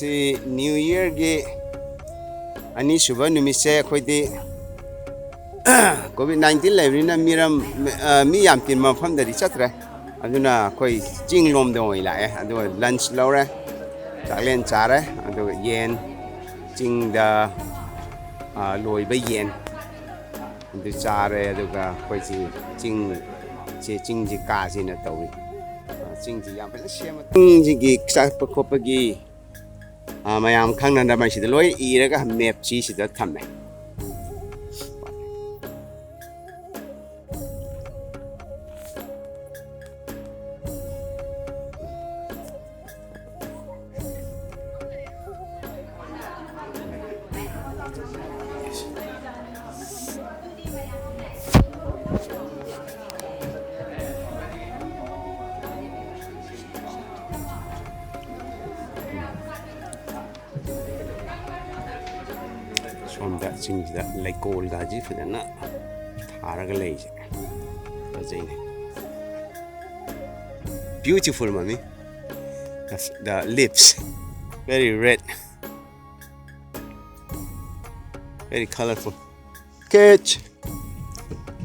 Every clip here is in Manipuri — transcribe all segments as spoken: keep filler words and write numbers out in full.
ꯁꯤ ꯅ꯭ꯌꯨ ꯌꯔꯒꯤ ꯑꯅꯤꯁꯨꯕ ꯅꯨꯃꯤꯠꯁꯦ ꯑꯩꯈꯣꯏꯗꯤ ꯀꯣꯚꯤꯗ ꯅꯥꯏꯟꯇꯤꯟ ꯂꯩꯕꯅꯤꯅ ꯃꯤꯔꯝ, ꯑ, ꯃꯤ ꯌꯥꯝ ꯇꯤꯟꯕ ꯃꯐꯝꯗꯗꯤ ꯆꯠꯇ꯭ꯔꯦ꯫ ꯑꯗꯨꯅ ꯑꯩꯈꯣꯏ ꯆꯤꯡ ꯂꯣꯝꯗ ꯑꯣꯏꯅ ꯂꯥꯛꯑꯦ꯫ ꯑꯗꯨꯒ ꯂꯟꯁ ꯂꯧꯔꯦ, ꯆꯥꯛꯂꯦꯟ ꯆꯥꯔꯦ, ꯑꯗꯨꯒ ꯌꯦꯟ, ꯆꯤꯡꯗ, ꯑ, ꯂꯣꯏꯕ ꯌꯦꯟ ꯑꯗꯨ ꯆꯥꯔꯦ꯫ ꯑꯗꯨꯒ ꯑꯩꯈꯣꯏꯁꯤ ꯆꯤꯡ, ꯁꯤ ꯆꯤꯡꯁꯤ ꯀꯥꯁꯤꯅ ꯇꯧꯏ꯫ ꯑ, ꯆꯤꯡꯁꯤ ꯌꯥꯝ ꯐꯖꯅ ꯁꯦꯝꯃ, ꯆꯤꯡꯁꯤꯒꯤ ꯆꯠꯄ ꯈꯣꯠꯄꯒꯤ ꯑ, ꯃꯌꯥꯝ ꯈꯪꯅꯅꯕ ꯁꯤꯗ ꯂꯣꯏ ꯏꯔꯒ ꯃꯦꯞꯁꯤ ꯁꯤꯗ ꯊꯝꯃꯦ꯫ ꯁꯣꯝꯗ ꯆꯤꯡꯁꯤꯗ ꯂꯩꯀꯣꯜꯒꯁꯤ ꯐꯖꯅ ꯊꯥꯔꯒ ꯂꯩꯁꯦ ꯐꯖꯩꯅꯦ꯫ Beautiful, mommy. The, the leaves, very red, very colorful. Catch.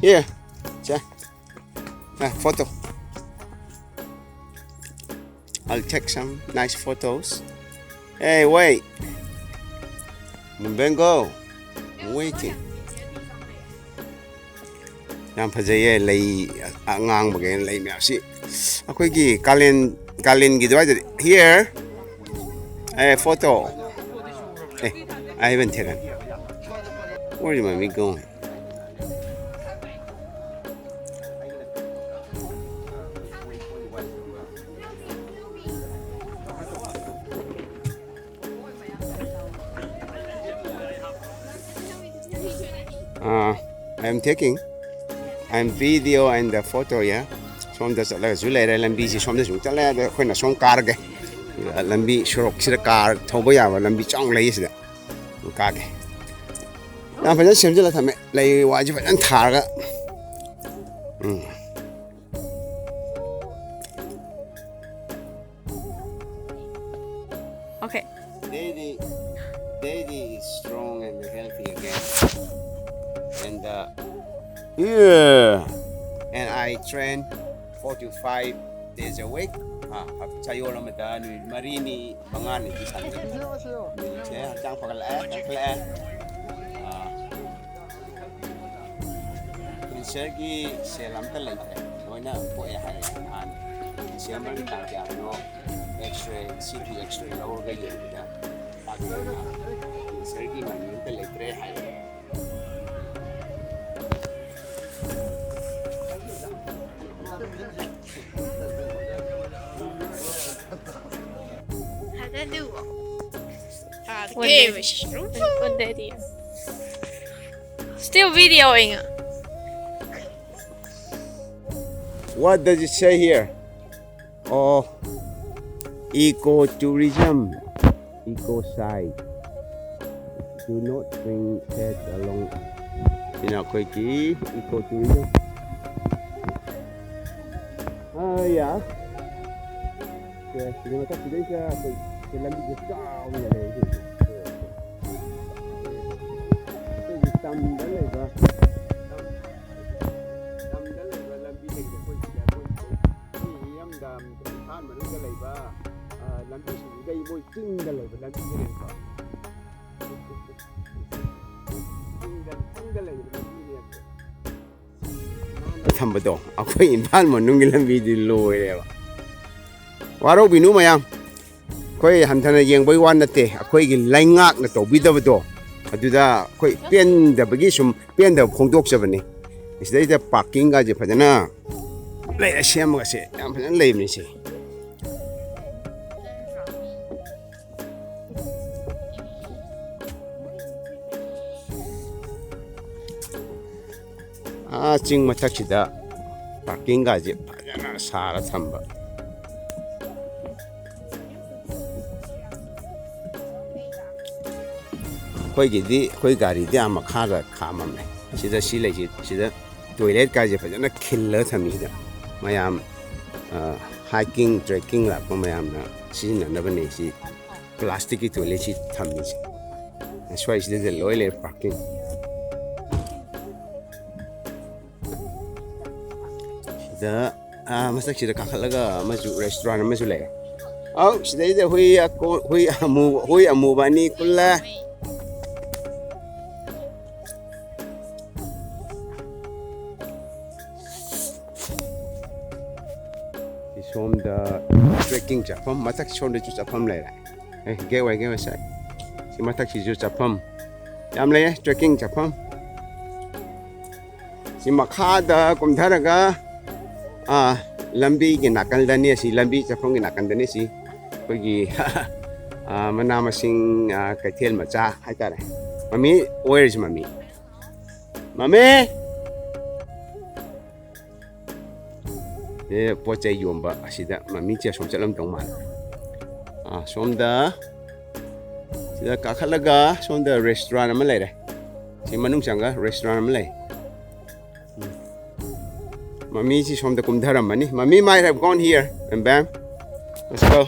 Here. Check. Ah, photo. I'll take some nice photos. Hey, wait. Mumbengo. I'm waiting. ꯌꯥꯝ ꯐꯖꯩꯌꯦ, ꯂꯩ ꯑꯉꯥꯡꯕꯒꯤ ꯂꯩ ꯃꯌꯥꯝꯁꯤ꯫ ꯑꯩꯈꯣꯏꯒꯤ ꯀꯥꯂꯦꯟ, ꯀꯥꯂꯦꯟꯒꯤ ꯑꯗꯨꯋꯥꯏꯗꯗꯤ꯫ Here. A, photo. A, I haven't taken. Where is mommy going? Uh, I am taking, I am video and the photo, yeah. ꯁꯣꯝꯗ ꯆꯠꯂꯒꯁꯨ ꯂꯩꯔꯦ, ꯂꯝꯕꯤꯁꯤ ꯁꯣꯝꯗ ꯁꯨꯝ ꯆꯠꯂꯦ, ꯑꯗ ꯑꯩꯈꯣꯏꯅ ꯁꯣꯝ ꯀꯥꯔꯒꯦ꯫ ꯂꯝꯕꯤ ꯁꯣꯔꯣꯛꯁꯤꯗ ꯀꯥꯔ ꯊꯧꯕ ꯌꯥꯕ ꯂꯝꯕꯤ ꯆꯥꯎꯅ ꯂꯩ ꯁꯤꯗ꯫ ꯀꯥꯒꯦ꯫ ꯌꯥꯝ ꯐꯖꯅ ꯁꯦꯝꯖꯤꯜꯂ ꯊꯝꯃꯦ꯫ ꯂꯩ ꯋꯥꯁꯤ ꯐꯖꯅ ꯊꯥꯔꯒ꯫ ꯎꯝ꯫ Okay. Yeah. And I train four to five days a week. ꯆꯌꯣꯜ ꯑꯃꯗ ꯅꯨꯃꯤꯠ ꯃꯔꯤꯅꯤ ꯃꯉꯥꯅꯤꯗꯤ ꯁꯥꯟꯅꯩ꯫ ꯅꯨꯃꯤꯠꯁꯦ ꯍꯛꯆꯥꯡ ꯐꯒꯠꯂꯛꯑꯦ, ꯀꯟꯈꯠꯂꯛꯑꯦ꯫ ꯀꯦꯟꯁꯔꯒꯤ ꯁꯦꯜ ꯑꯝꯇ ꯂꯩꯇ꯭ꯔꯦ, ꯂꯣꯏꯅ ꯄꯣꯛꯑꯦ ꯍꯥꯏꯔꯦ꯫ ꯅꯍꯥꯟ ꯗꯤꯁꯦꯝꯕꯔꯒꯤ ꯇꯥꯡ ꯀꯌꯥꯗꯅꯣ X ray, C T X ray ꯂꯧꯔꯒ ꯌꯦꯡꯕꯗ ꯗꯥꯛꯇꯔꯅ ꯀꯦꯟꯁꯔꯒꯤ ꯃꯃꯤ ꯑꯝꯇ ꯂꯩꯇ꯭ꯔꯦ ꯍꯥꯏꯔꯦ꯫ What day? What day? Still videoing. What does it say here? Oh, ecotourism, ecocide. Do not bring pet along. ꯁꯤꯅ ꯑꯩꯈꯣꯏꯒꯤ ecotourism. ꯑꯥ, ꯌꯥ꯫ ꯁꯦ, ꯁꯤꯒꯤ ꯃꯊꯛꯁꯤꯗꯩꯁꯤꯗ ꯑꯩꯈꯣꯏ ꯁꯤ ꯂꯝꯕꯤꯁꯦ ꯆꯥꯎꯅ ꯂꯩ꯫ ꯑꯩꯈꯣꯏꯒꯤ ꯇꯝꯗ ꯂꯩꯕ, ꯇꯝꯗ ꯂꯩꯕ ꯂꯝꯕꯤꯗꯒꯤꯗꯤ ꯑꯩꯈꯣꯏ ꯁꯤꯗ ꯑꯩꯈꯣꯏ ꯁꯤ ꯏꯔꯝꯗꯝ ꯏꯝꯐꯥꯜ ꯃꯅꯨꯡꯗ ꯂꯩꯕ, ꯑ, ꯂꯝꯕꯤꯁꯤꯡꯁꯤꯗꯩ ꯃꯣꯏ ꯆꯤꯡꯗ ꯂꯩꯕ ꯂꯝꯕꯤꯅꯦꯕꯀꯣ꯫ ꯆꯤꯡꯗ, ꯆꯤꯡꯗ ꯂꯩꯕ ꯂꯝꯕꯤꯅꯦꯕ꯫ ꯊꯝꯕꯗꯣ ꯑꯩꯈꯣꯏ ꯏꯝꯐꯥꯜ ꯃꯅꯨꯡꯒꯤ ꯂꯝꯕꯤꯗꯤ ꯂꯣꯏꯔꯦꯕ꯫ ꯋꯥꯔꯧꯕꯤꯅꯨ ꯃꯌꯥꯝ, ꯑꯩꯈꯣꯏ ꯍꯟꯊꯅ ꯌꯦꯡꯕꯒꯤ ꯋꯥ ꯅꯠꯇꯦ, ꯑꯩꯈꯣꯏꯒꯤ ꯂꯩꯉꯥꯛꯅ ꯇꯧꯕꯤꯗꯕꯗꯣ ꯑꯗꯨꯗ ꯑꯩꯈꯣꯏ ꯄꯦꯟꯗꯕꯒꯤ ꯁꯨꯝ ꯄꯦꯟꯗꯕ ꯐꯣꯡꯗꯣꯛꯆꯕꯅꯤ꯫ ꯁꯤꯗꯩꯗ ꯄꯥꯔꯀꯤꯡꯒꯁꯦ ꯐꯖꯅ ꯂꯩꯔ ꯁꯦꯝꯃꯒꯁꯦ ꯌꯥꯝ ꯐꯖꯅ ꯂꯩꯕꯅꯤ ꯁꯤ꯫ ꯑꯥ ꯆꯤꯡ ꯃꯊꯛꯁꯤꯗ ꯄꯥꯔꯀꯤꯡꯒꯁꯦ ꯐꯖꯅ ꯁꯥꯔ ꯊꯝꯕ꯫ ꯑꯩꯈꯣꯏꯒꯤꯗꯤ, ꯑꯩꯈꯣꯏ ꯒꯥꯔꯤꯗꯤ ꯑꯥ ꯃꯈꯥꯗ ꯈꯥꯝꯃꯝꯃꯦ꯫ ꯁꯤꯗ ꯁꯤ ꯂꯩꯁꯤ, ꯁꯤꯗ ꯇꯣꯏꯂꯦꯠ ꯀꯥꯏꯁꯦ ꯐꯖꯅ ꯈꯤꯜꯂꯒ ꯊꯝꯃꯤꯁꯤꯗ ꯃꯌꯥꯝ, ꯑ, hiking, trekking ꯂꯥꯛꯄ ꯃꯌꯥꯝꯅ ꯁꯤꯖꯤꯟꯅꯅꯕꯅꯦ ꯁꯤ ꯄ꯭ꯂꯥꯁꯇꯤꯛꯀꯤ ꯇꯣꯏꯂꯦꯠꯁꯤ ꯊꯝꯃꯤꯁꯦ꯫ ꯁ꯭ꯋꯥꯏꯁꯤꯗ ꯂꯣꯏ ꯂꯩꯔꯦ ꯄꯥꯔꯀꯤꯡ꯫ ꯑꯥ, ꯃꯊꯛꯁꯤꯗ ꯀꯥꯈꯠꯂꯒ ꯑꯃꯁꯨ restaurant ꯑꯃꯁꯨ ꯂꯩꯔꯦ꯫ ꯑꯧ, ꯁꯤꯗꯩꯗ ꯍꯨꯏ ꯑꯀꯣ-, ꯍꯨꯏ ꯑꯃꯨꯕ, ꯍꯨꯏ ꯑꯃꯨꯕ ꯑꯅꯤ ꯄꯨꯜꯂꯦ꯫ ꯁꯤ ꯁꯣꯝꯗ trekking ꯆꯠꯐꯝ, ꯃꯊꯛ ꯁꯣꯝꯗꯁꯨ ꯆꯠꯐꯝ ꯂꯩꯔꯦ꯫ ꯑꯦ, ꯒꯦꯠꯋꯦ, ꯒꯦꯠꯋꯦ ꯁꯥꯏꯠ꯫ ꯁꯤ ꯃꯊꯛꯁꯤꯁꯨ ꯆꯠꯐꯝ ꯌꯥꯝ ꯂꯩꯌꯦ, trekking ꯆꯠꯐꯝ꯫ ꯁꯤ ꯃꯈꯥꯗ ꯀꯨꯝꯊꯔꯒ, ꯑꯥ, ꯂꯝꯕꯤꯒꯤ ꯅꯥꯀꯟꯗꯅꯤ, ꯑꯁꯤ ꯂꯝꯕꯤ ꯆꯠꯐꯝꯒꯤ ꯅꯥꯀꯟꯗꯅꯤ꯫ ꯁꯤ ꯑꯩꯈꯣꯏꯒꯤ, ꯑꯥ, ꯃꯅꯥ ꯃꯁꯤꯡ, ꯑꯥ, ꯀꯩꯊꯦꯜ ꯃꯆꯥ ꯍꯥꯏꯇꯥꯔꯦ꯫ ꯃꯃꯤ, where is ꯃꯃꯤ? ꯃꯃꯤ! ꯑꯦ, ꯄꯣꯠ ꯆꯩ ꯌꯣꯟꯕ ꯑꯁꯤꯗ ꯃꯃꯤꯁꯦ ꯑꯁꯣꯝ ꯆꯠꯂꯝꯗꯧ ꯃꯥꯜꯂꯦ꯫ ꯑꯥ, ꯁꯣꯝꯗ, ꯁꯤꯗ ꯀꯥꯈꯠꯂꯒ ꯁꯣꯝꯗ restaurant ꯑꯃ ꯂꯩꯔꯦ꯫ ꯁꯤ ꯃꯅꯨꯡ ꯆꯪꯉꯒ restaurant ꯑꯃ ꯂꯩ꯫ ꯎꯝ꯫ ꯃꯃꯤꯁꯤ ꯁꯣꯝꯗ ꯀꯨꯝꯊꯔꯝꯃꯅꯤ꯫ Mummy might have gone here and bam. Let's go.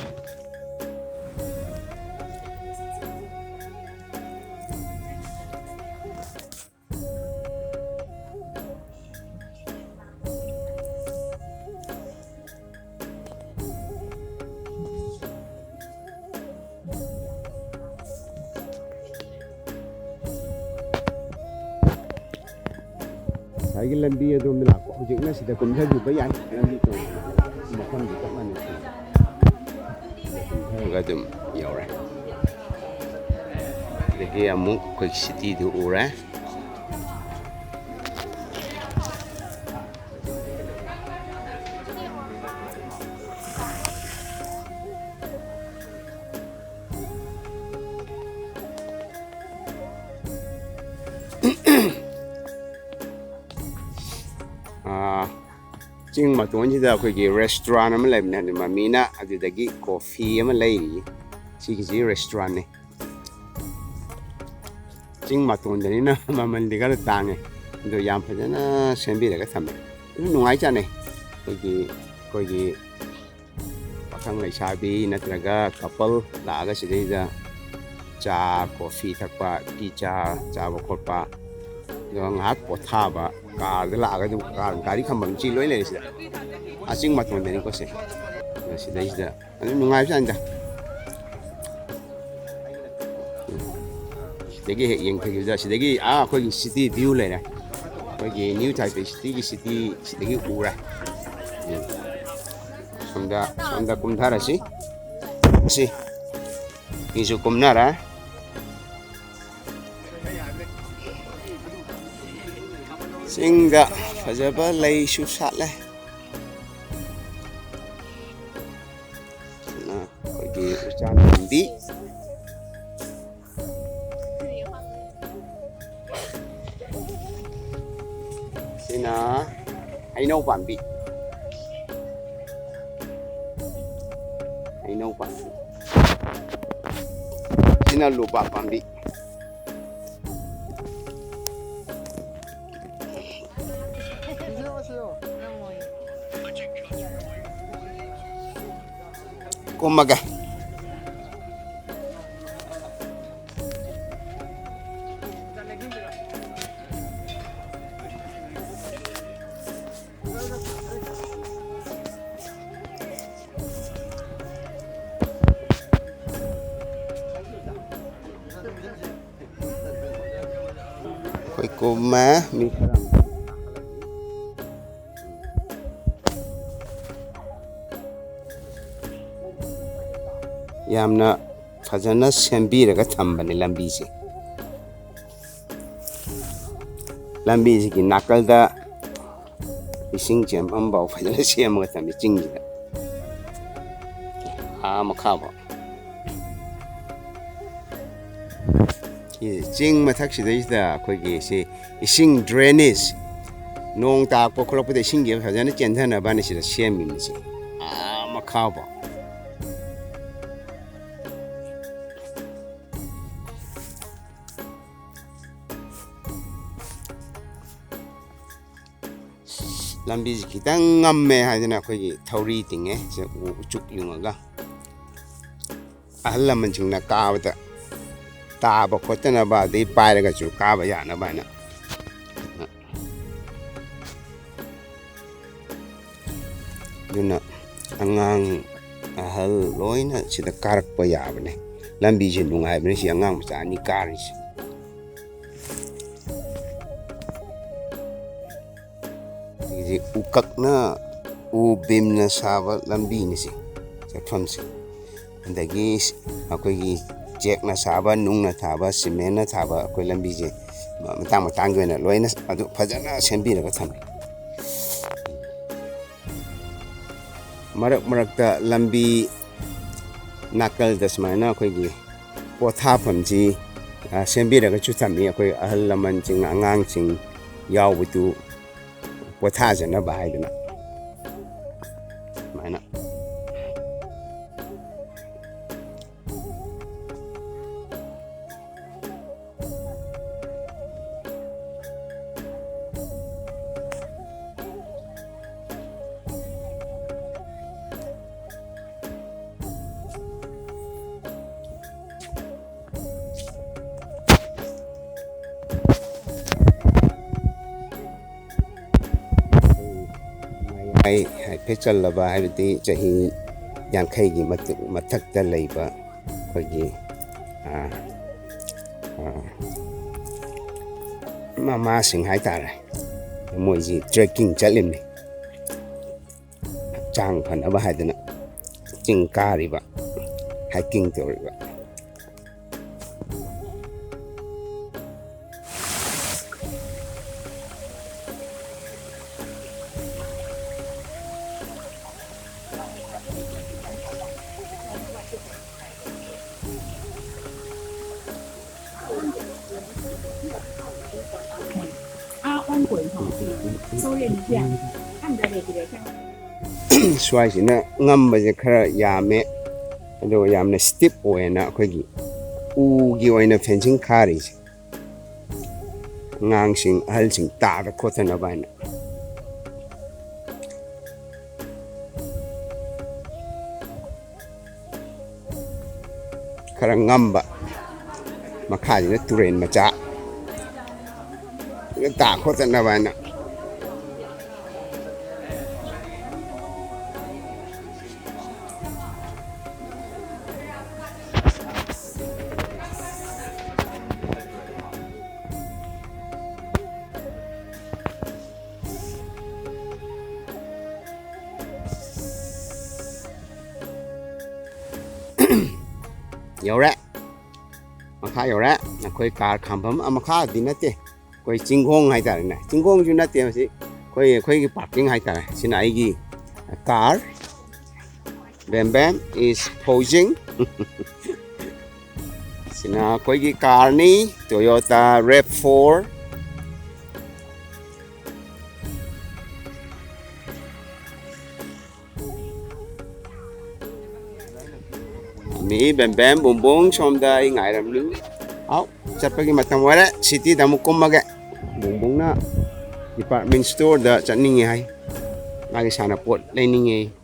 ꯉꯁꯥꯏꯒꯤ ꯂꯝꯕꯤ ꯑꯗꯣꯝꯗ ꯂꯥꯛꯄ, ꯍꯧꯖꯤꯛꯅ ꯁꯤꯗ ꯀꯨꯝꯊꯈꯤꯕ ꯌꯥꯏ꯫ ꯂꯝꯕꯤ ꯇꯣꯡ-, ꯃꯐꯝꯗꯤ ꯆꯞ ꯃꯥꯟꯅꯩ꯫ ꯁꯤꯗ ꯀꯨꯝꯊꯔꯒ ꯑꯗꯨꯝ ꯌꯧꯔꯦ꯫ ꯑꯗꯒꯤ ꯑꯃꯨꯛ ꯑꯩꯈꯣꯏ cityꯗꯨ ꯎꯔꯦ꯫ ꯑꯥ, ꯆꯤꯡ ꯃꯇꯣꯟꯁꯤꯗ ꯑꯩꯈꯣꯏꯒꯤ restaurant ꯑꯃ ꯂꯩꯕꯅꯦ, ꯑꯗꯨ ꯃꯃꯤꯅ ꯑꯗꯨꯗꯒꯤ coffee ꯑꯃ ꯂꯩꯔꯤ꯫ ꯁꯤꯒꯤꯁꯤ restaurantꯅꯤ꯫ ꯆꯤꯡ ꯃꯇꯣꯟꯗꯅꯤꯅ ꯃꯃꯜꯗꯤ ꯈꯔ ꯇꯥꯡꯉꯦ, ꯑꯗꯣ ꯌꯥꯝ ꯐꯖꯅ ꯁꯦꯝꯕꯤꯔꯒ ꯊꯝꯃꯦ꯫ ꯑꯗꯨꯝ ꯅꯨꯡꯉꯥꯏꯖꯥꯠꯅꯤ꯫ ꯑꯩꯈꯣꯏꯒꯤ, ꯑꯩꯈꯣꯏꯒꯤ ꯄꯥꯈꯪ ꯂꯩꯁꯥꯕꯤ ꯅꯠꯇ꯭ꯔꯒ couple ꯂꯥꯛꯑꯒ ꯁꯤꯗꯩꯗ ꯆꯥ, coffee ꯊꯛꯄ, tea ꯆꯥ ꯆꯥꯕ ꯈꯣꯠꯄ, ꯑꯗꯨꯒ ꯉꯥꯏꯍꯥꯛ ꯄꯣꯊꯥꯕ, ꯀꯥꯔꯗ ꯂꯥꯛꯑꯒ ꯑꯗꯨꯝ ꯀꯥꯔ, ꯒꯥꯔꯤ ꯈꯥꯝꯕꯝ ꯆꯤ ꯂꯣꯏ ꯂꯩꯔꯦ ꯁꯤꯗ꯫ ꯑꯥ ꯆꯤꯡ ꯃꯇꯣꯟꯗꯅꯤꯀꯣ ꯁꯦ꯫ ꯑꯗꯣ ꯁꯤꯗꯩꯁꯤꯗ ꯑꯗꯨꯝ ꯅꯨꯡꯉꯥꯏꯕꯖꯥꯠꯅꯤꯗ꯫ ꯁꯤꯗꯒꯤ ꯍꯦꯛ ꯌꯦꯡꯊꯈꯤꯕꯗ ꯁꯤꯗꯒꯤ ꯑꯥ ꯑꯩꯈꯣꯏꯒꯤ city view ꯂꯩꯔꯦ꯫ ꯑꯩꯈꯣꯏꯒꯤ ꯅ꯭ꯌꯨ ꯇꯥꯏꯄꯦ cityꯒꯤ city ꯁꯤꯗꯒꯤ ꯎꯔꯦ꯫ ꯎꯝ꯫ ꯁꯣꯝꯗ, ꯁꯣꯝꯗ ꯀꯨꯝꯊꯔꯁꯤ꯫ ꯁꯤ꯫ ꯃꯤꯁꯨ ꯀꯨꯝꯅꯔꯦ꯫ ꯆꯤꯡꯗ ꯐꯖꯕ ꯂꯩꯁꯨ ꯁꯥꯠꯂꯦ꯫ ꯁꯤꯅ ꯑꯩꯈꯣꯏꯒꯤ ꯎꯆꯥꯟ ꯄꯥꯝꯕꯤ꯫ ꯁꯤꯅ ꯍꯩꯅꯧ ꯄꯥꯝꯕꯤ꯫ ꯍꯩꯅꯧ ꯄꯥꯝꯕꯤ꯫ ꯁꯤꯅ ꯂꯨꯄꯥ ꯄꯥꯝꯕꯤ꯫ ꯀꯨꯝꯃꯒꯦ꯫ ꯑꯩꯈꯣꯏ ꯀꯨꯝꯃꯦ꯫ ꯃꯤ ꯈꯔ ꯑꯃ꯫ ꯌꯥꯝꯅ ꯐꯖꯅ ꯁꯦꯝꯕꯤꯔꯒ ꯊꯝꯕꯅꯦ ꯂꯝꯕꯤꯁꯦ꯫ ꯂꯝꯕꯤꯁꯤꯒꯤ ꯅꯥꯀꯜꯗ ꯏꯁꯤꯡ ꯆꯦꯟꯐꯝ ꯐꯥꯎ ꯐꯖꯅ ꯁꯦꯝꯃꯒ ꯊꯝꯃꯤ ꯆꯤꯡꯁꯤꯗ꯫ ꯑꯥ ꯃꯈꯥꯐꯥꯎ꯫ ꯁꯤ ꯆꯤꯡ ꯃꯊꯛꯁꯤꯗꯩꯁꯤꯗ ꯑꯩꯈꯣꯏꯒꯤ ꯁꯤ ꯏꯁꯤꯡ drainage, ꯅꯣꯡ ꯇꯥꯔꯛꯄ ꯈꯣꯠꯂꯛꯄꯗ ꯏꯁꯤꯡꯁꯦ ꯐꯖꯅ ꯆꯦꯟꯊꯅꯕꯅ ꯁꯤꯗ ꯁꯦꯝꯃꯤꯅꯤ ꯁꯤ꯫ ꯑꯥ ꯃꯈꯥꯐꯥꯎ꯫ ꯂꯝꯕꯤꯁꯤ ꯈꯤꯇꯪ ꯉꯝꯃꯦ ꯍꯥꯏꯗꯅ ꯑꯩꯈꯣꯏꯒꯤ ꯊꯧꯔꯤ ꯇꯤꯡꯉꯦ, ꯁꯤ ꯎ ꯎꯆꯨꯛ ꯌꯨꯡꯉꯒ꯫ ꯑꯍꯜ ꯂꯃꯟꯁꯤꯡꯅ ꯀꯥꯕꯗ ꯇꯥꯕ ꯈꯣꯠꯇꯅꯕ, ꯑꯗꯩ ꯄꯥꯏꯔꯒꯁꯨ ꯀꯥꯕ ꯌꯥꯅꯕ ꯍꯥꯏꯅ ꯑꯗꯨꯅ ꯑꯉꯥꯡ ꯑꯍꯜ ꯂꯣꯏꯅ ꯁꯤꯗ ꯀꯥꯔꯛꯄ ꯌꯥꯕꯅꯦ꯫ ꯂꯝꯕꯤꯁꯦ ꯅꯨꯡꯉꯥꯏꯕꯅꯦ ꯁꯤ ꯑꯉꯥꯡ ꯃꯆꯥ ꯑꯅꯤ ꯀꯥꯔꯤꯁꯦ꯫ ꯁꯤꯒꯤꯁꯤ ꯎꯀꯛꯅ, ꯎ ꯕꯤꯝꯅ ꯁꯥꯕ ꯂꯝꯕꯤꯅꯤ ꯁꯤ ꯆꯠꯐꯝꯁꯦ꯫ ꯑꯗꯒꯤ ꯑꯩꯈꯣꯏꯒꯤ ꯆꯦꯛꯅ ꯁꯥꯕ, ꯅꯨꯡꯅ ꯊꯥꯕ, ꯁꯤꯃꯦꯟꯅ ꯊꯥꯕ ꯑꯩꯈꯣꯏ ꯂꯝꯕꯤꯁꯦ ꯃꯇꯥꯡ ꯃꯇꯥꯡꯒꯤ ꯑꯣꯏꯅ ꯂꯣꯏꯅ ꯑꯗꯨ ꯐꯖꯅ ꯁꯦꯝꯕꯤꯔꯒ ꯊꯝꯃꯤ꯫ ꯃꯔꯛ ꯃꯔꯛꯇ ꯂꯝꯕꯤ ꯅꯥꯀꯜꯗ ꯁꯨꯃꯥꯏꯅ ꯑꯩꯈꯣꯏꯒꯤ ꯄꯣꯊꯥꯐꯝꯁꯤ, ꯑ, ꯁꯦꯝꯕꯤꯔꯒꯁꯨ ꯊꯝꯃꯤ꯫ ꯑꯩꯈꯣꯏ ꯑꯍꯜ ꯂꯃꯟꯁꯤꯡ, ꯑꯉꯥꯡꯁꯤꯡ ꯌꯥꯎꯕꯗꯨ ꯄꯣꯊꯥꯖꯅꯕ ꯍꯥꯏꯗꯅ ꯁꯨꯃꯥꯏꯅ꯫ ꯃꯌꯥꯏ ꯍꯥꯏꯐꯦꯠ ꯆꯜꯂꯕ, ꯍꯥꯏꯕꯗꯤ ꯆꯍꯤ ꯌꯥꯡꯈꯩꯒꯤ ꯃꯊꯛ-, ꯃꯊꯛꯇ ꯂꯩꯕ ꯑꯩꯈꯣꯏꯒꯤ, ꯑ, ꯑ, ꯃꯃꯥꯁꯤꯡ ꯍꯥꯏꯇꯥꯔꯦ, ꯃꯣꯏꯁꯤ trekking ꯆꯠꯂꯤꯕꯅꯤ꯫ ꯍꯛꯆꯥꯡ ꯐꯅꯕ ꯍꯥꯏꯗꯅ ꯆꯤꯡ ꯀꯥꯔꯤꯕ, hiking ꯇꯧꯔꯤꯕ꯫ ꯁ꯭ꯋꯥꯏꯁꯤꯅ ꯉꯝꯕꯁꯦ ꯈꯔ ꯌꯥꯝꯃꯦ, ꯑꯗꯨꯒ ꯌꯥꯝꯅ steep ꯑꯣꯏꯅ ꯑꯩꯈꯣꯏꯒꯤ ꯎꯒꯤ ꯑꯣꯏꯅ fencing ꯈꯥꯔꯤꯁꯦ꯫ ꯑꯉꯥꯡꯁꯤꯡ, ꯑꯍꯜꯁꯤꯡ ꯇꯥꯗ ꯈꯣꯠꯇꯅꯕ ꯍꯥꯏꯅ꯫ ꯈꯔ ꯉꯝꯕ, ꯃꯈꯥꯁꯤꯅ ꯇꯨꯔꯦꯟ ꯃꯆꯥ, ꯁꯤꯗ ꯇꯥ ꯈꯣꯠꯇꯅꯕ ꯍꯥꯏꯅ꯫ ꯌꯧꯔꯦ꯫ ꯃꯈꯥ ꯌꯧꯔꯦ꯫ ꯑꯩꯈꯣꯏ ꯀꯥꯔ ꯈꯥꯝꯐꯝ, ꯑ, ꯃꯈꯥꯗꯤ ꯅꯠꯇꯦ, ꯑꯩꯈꯣꯏ ꯆꯤꯡꯈꯣꯡ ꯍꯥꯏꯇꯥꯔꯦꯅꯦ, ꯆꯤꯡꯈꯣꯡꯁꯨ ꯅꯠꯇꯦ, ꯃꯁꯤ ꯑꯩꯈꯣꯏ, ꯑꯩꯈꯣꯏꯒꯤ ꯄꯥꯔꯀꯤꯡ ꯍꯥꯏꯇꯥꯔꯦ꯫ ꯁꯤꯅ ꯑꯩꯒꯤ car. Bam Bam is posing. ꯁꯤꯅ ꯑꯩꯈꯣꯏꯒꯤ ꯀꯥꯔꯅꯤ, Toyota RAV four꯫ ꯃꯤ ꯕꯦꯝ ꯕꯦꯝ ꯕꯨꯡ ꯕꯨꯡ ꯁꯣꯝꯗ ꯑꯩ ꯉꯥꯏꯔꯝꯂꯤ꯫ ꯑꯥꯎ, ꯆꯠꯄꯒꯤ ꯃꯇꯝ ꯑꯣꯏꯔꯦ꯫ ꯁꯤꯇꯤꯗ ꯑꯃꯨꯛ ꯀꯨꯝꯃꯒꯦ꯫ ꯕꯨꯡ ꯕꯨꯡꯅ department storeꯗ ꯆꯠꯅꯤꯡꯉꯤ ꯍꯥꯏ꯫ ꯃꯥꯒꯤ ꯁꯥꯟꯅꯄꯣꯠ ꯂꯩꯅꯤꯡꯉꯤ꯫